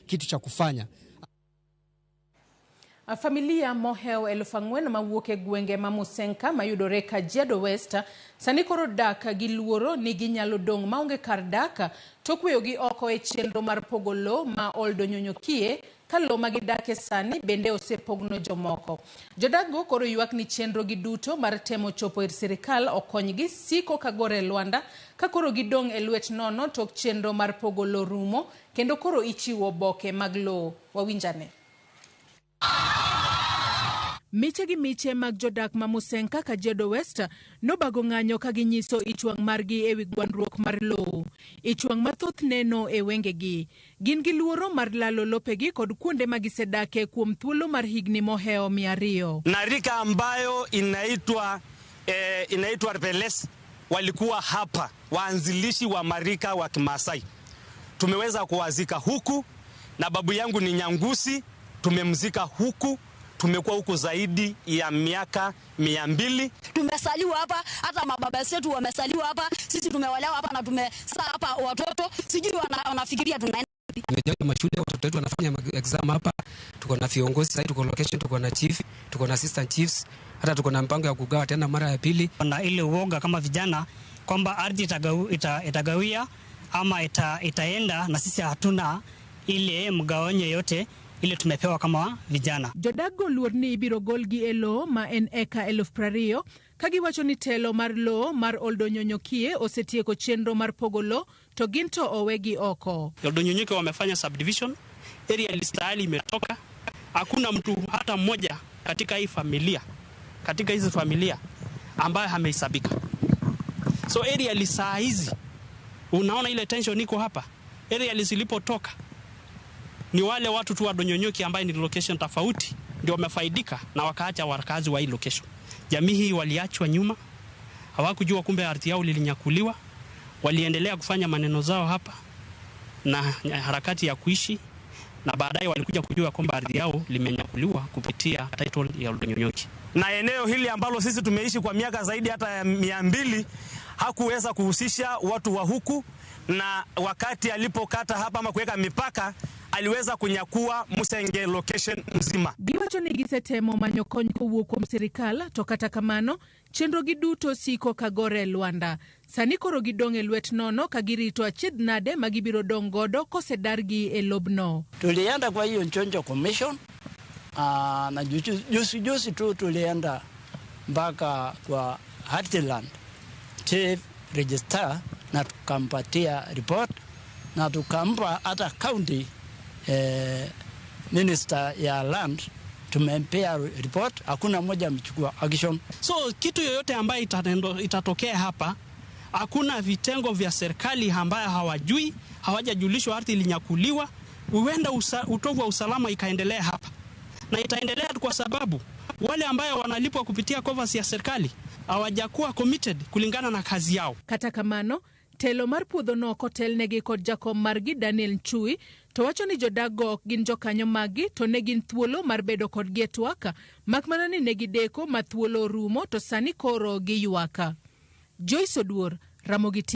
Kitu cha kufanya. Familia mohewo 4,000 mawuok e gwenge ma Musenka mayudore Kajiado West sani koro dak gi luoro ni ginyalo dong' maonge kar dak tok weyogi oko e chenro mar pogo lowo ma Oldonyonyokie ka lowo ma gidake sani bende osepogno jomoko. Jodakgo koro ywak ni chenro gi duto mar temo chopo ir sirikal okonygi siko ka gore e lwanda ka koro gidong' e lwet nono tok chenro mar pogo lowo rumo kendo koro ichiwo oboke mag lowo. Wawinjane. Miche gi miche mag jodak ma Musenka Kajiado West nobago ng'anyo ka ginyiso ich wang' margi ewi gwandruok mar lowo. Ich wang' mathoth neno e wengegi. Gin gi luoro mar lalo lopegi kod kuonde ma gisedake kuom thuolo mar higni mohewo 200. Na rika ambayo inaitwa Peles walikuwa hapa, waanzilishi wa marika wa Kimasai. Tumeweza kuwazika huku na babu yangu ni Nyangusi, tumemzika huku. Tumekuwa huku zaidi ya miaka 200. Tumesaliwa hapa, hata mababa zetu wamesaliwa hapa, sisi tumewalewa hapa na tumezaa hapa watoto, sijui wanafikiria tunaenda. Tumejenga mashule, watoto wetu wanafanya exam hapa. Tuko na viongozi sasa, tuko location, tuko na chief, tuko na assistant chiefs, hata tuko na mpango ya kugawa tena mara ya pili. Na ile uoga kama vijana kwamba ardhi itagawia ama itaenda na sisi hatuna ile mgawanyo yote ile tumepewa kama vijana. Jodak go luor ni ibiro golgi e lowo ma en eka 20,000 ka giwacho ni telo mar lowo mar Oldonyonyokie osetieko chenro mar pogo lowo to gin to owegi oko. Oldonyonyokie wamefanya subdivision, area list tayari imetoka. Hakuna mtu hata mmoja katika hii familia, katika hizi familia ambaye amehesabika. So area list saa hizi unaona ile tension iko hapa. Area list ilipotoka ni wale watu tu wa Donyonyoki ambaye ni location tofauti ndio wamefaidika na wakaacha wakazi wa hii location. Jamii hii waliachwa nyuma, hawakujua kumbe ardhi yao lilinyakuliwa. Waliendelea kufanya maneno zao hapa na harakati ya kuishi, na baadaye walikuja kujua kwamba ardhi yao limenyakuliwa kupitia title ya Oldonyonyoki. Na eneo hili ambalo sisi tumeishi kwa miaka zaidi hata ya 200 hakuweza kuhusisha watu wa huku, na wakati alipokata hapa ama kuweka mipaka aliweza kunyakua Musenge location mzima. Giwacho ni gisetemo manyo kony kowuok kuom sirikal to kata kamano chenro gi duto siko ka gore e lwanda. Sani koro gidong' e lwet nono ka girito achiedh nade ma gibiro dong' godo kosedargi e lobno. Tulienda kwa hiyo Njonjo Commission, na juzi juzi tu tulienda mpaka kwa Heartland Chief Registrar na tukampatia report na tukampa hata county minister ya land tumempea report, hakuna mmoja amechukua action. So kitu yoyote ambayo itatokea hapa, hakuna vitengo vya serikali ambayo hawajui, hawajajulishwa ardhi ilinyakuliwa, huenda utovu wa usalama ikaendelea hapa. Na itaendelea kwa sababu wale ambayo wanalipwa kupitia covers ya serikali hawajakuwa committed kulingana na kazi yao. Kata kamano, telo mar puodhono ok otelnegi kod jakom margi Daniel Nchui to wacho ni jodak go ok gin jokanyo maggi to ne gin thuolo mar bedo kodgi e twak mak mana ni ne gideko ma thuolo orumo to sani koro giywak. Joyce Oduor, Ramogi.